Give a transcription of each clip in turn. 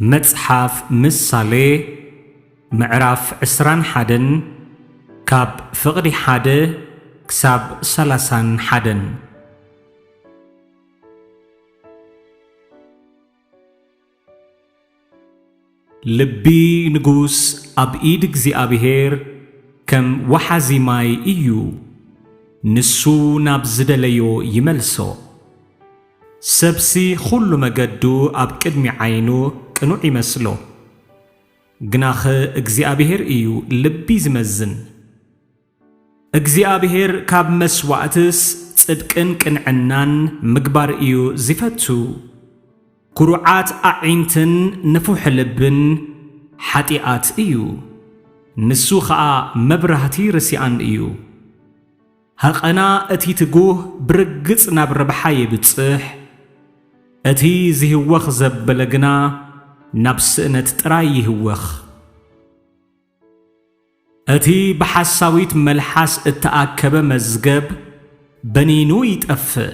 መጽሓፍ ምሳሌ ምዕራፍ ዕስራን ሓደን ካብ ፍቕዲ ሓደ ክሳብ ሰላሳን ሓደን። ልቢ ንጉስ ኣብ ኢድ እግዚኣብሔር ከም ወሓዚ ማይ እዩ፣ ንሱ ናብ ዝደለዮ ይመልሶ። ሰብሲ ኹሉ መገዱ ኣብ ቅድሚ ዓይኑ ቅኑዕ ይመስሎ፣ ግናኸ እግዚኣብሔር እዩ ልቢ ዝመዝን። እግዚኣብሔር ካብ መስዋእትስ ጽድቅን ቅንዕናን ምግባር እዩ ዝፈቱ። ኩሩዓት ኣዒንትን ንፉሕ ልብን ሓጢኣት እዩ፣ ንሱ ኸኣ መብራህቲ ርስኣን እዩ። ሃቐና እቲ ትጉህ ብርግጽ ናብ ረብሓ የብጽሕ፣ እቲ ዝህወኽ ዘበለ ግና ናብ ስእነት ጥራይ ይህወኽ። እቲ ብሓሳዊት መልሓስ እተኣከበ መዝገብ በኒኑ ይጠፍእ፣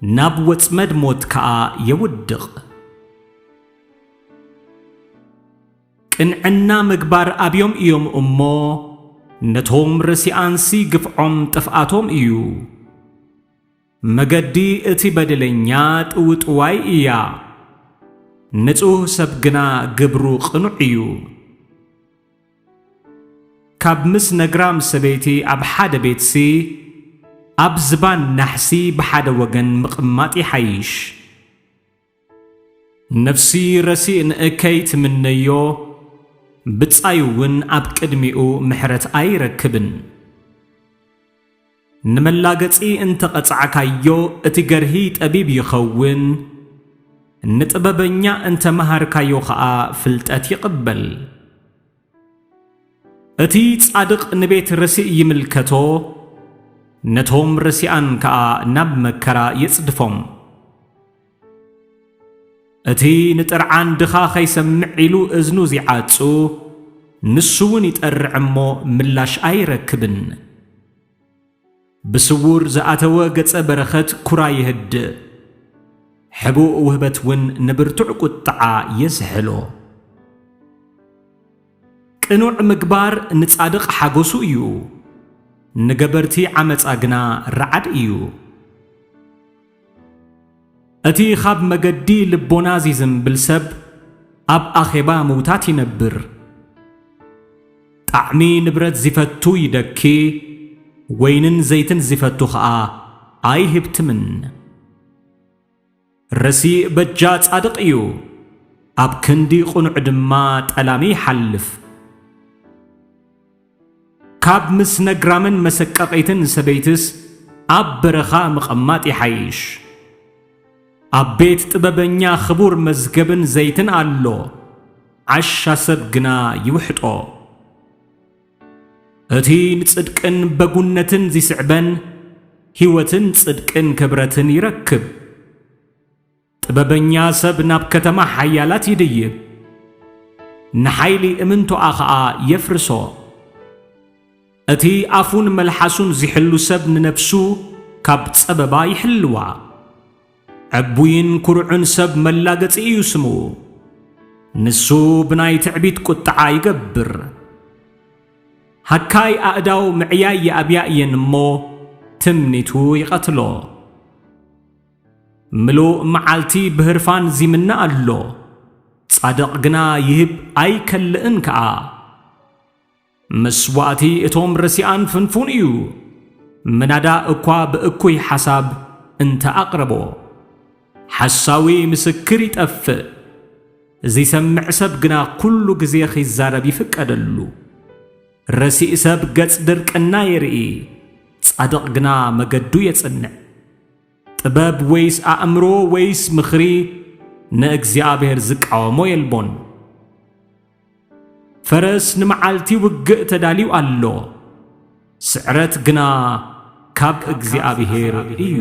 ናብ ወጽመድ ሞት ከኣ የውድቕ። ቅንዕና ምግባር ኣብዮም እዮም እሞ፣ ነቶም ረሲኣንሲ ግፍዖም ጥፍኣቶም እዩ። መገዲ እቲ በደለኛ ጥውጥዋይ እያ፣ ንጹህ ሰብ ግና ግብሩ ቅኑዕ እዩ። ካብ ምስ ነግራም ሰበይቲ ኣብ ሓደ ቤትሲ፣ ኣብ ዝባን ናሕሲ ብሓደ ወገን ምቕማጥ ይሓይሽ። ነፍሲ ረሲእ ንእከይ ትምነዮ፣ ብጻዩ እውን ኣብ ቅድሚኡ ምሕረት ኣይረክብን። ንመላገጺ እንተ ቐጻዕካዮ፣ እቲ ገርሂ ጠቢብ ይኸውን፣ ንጥበበኛ እንተ መሃርካዮ ኸኣ ፍልጠት ይቕበል። እቲ ጻድቕ ንቤት ረሲእ ይምልከቶ፣ ነቶም ረሲኣን ከኣ ናብ መከራ የጽድፎም። እቲ ንጥርዓን ድኻ ኸይሰምዕ ኢሉ እዝኑ ዚዓጹ፣ ንሱ እውን ይጠርዕ እሞ ምላሽ ኣይረክብን። ብስዉር ዝኣተወ ገጸ በረኸት ኩራ የህድእ፣ ሕቡእ ውህበት እውን ንብርቱዕ ቁጥዓ የዝሕሎ። ቅኑዕ ምግባር ንጻድቕ ሓጎሱ እዩ፣ ንገበርቲ ዓመጻ ግና ረዓድ እዩ። እቲ ኻብ መገዲ ልቦና ዚዝምብል ሰብ ኣብ ኣኼባ ምውታት ይነብር። ጣዕሚ ንብረት ዚፈቱ ይደኪ፣ ወይንን ዘይትን ዚፈቱ ኸኣ ኣይህብትምን። ረሲእ በጃ ጻድቕ እዩ፣ ኣብ ክንዲ ቕኑዕ ድማ ጠላሚ ይሓልፍ። ካብ ምስ ነግራምን መሰቀቒትን ሰበይትስ ኣብ በረኻ ምቕማጥ ይሓይሽ። ኣብ ቤት ጥበበኛ ኽቡር መዝገብን ዘይትን ኣሎ፣ ዓሻ ሰብ ግና ይውሕጦ። እቲ ንጽድቅን በጉነትን ዚስዕበን፣ ህይወትን ጽድቅን ክብረትን ይረክብ። ጥበበኛ ሰብ ናብ ከተማ ሓያላት ይድይብ፣ ንሓይሊ እምንቶኣ ኸኣ የፍርሶ። እቲ ኣፉን መልሓሱን ዚሕሉ ሰብ ንነፍሱ ካብ ጸበባ ይሕልዋ። ዕቡይን ኩሩዕን ሰብ መላገጺ እዩ ስሙ፣ ንሱ ብናይ ትዕቢት ቁጥዓ ይገብር። ሃካይ ኣእዳው ምዕያይ ይኣብያ እየን እሞ፣ ትምኒቱ ይቐትሎ። ምሉእ መዓልቲ ብህርፋን ዚምነ ኣሎ፣ ጻድቕ ግና ይህብ ኣይከልእን ከኣ። መስዋእቲ እቶም ረሲኣን ፍንፉን እዩ፣ ምናዳ እኳ ብእኩይ ሓሳብ እንተ ኣቕረቦ። ሓሳዊ ምስክር ይጠፍእ፣ ዚሰምዕ ሰብ ግና ኩሉ ግዜ ኺዛረብ ይፍቀደሉ። ረሲእ ሰብ ገጽ ድርቅና የርኢ፣ ጻድቕ ግና መገዱ የጽንዕ። ጥበብ ወይስ ኣእምሮ ወይስ ምኽሪ ንእግዚኣብሔር ዝቃወሞ የልቦን። ፈረስ ንመዓልቲ ውግእ ተዳልዩ ኣሎ፣ ስዕረት ግና ካብ እግዚኣብሔር እዩ።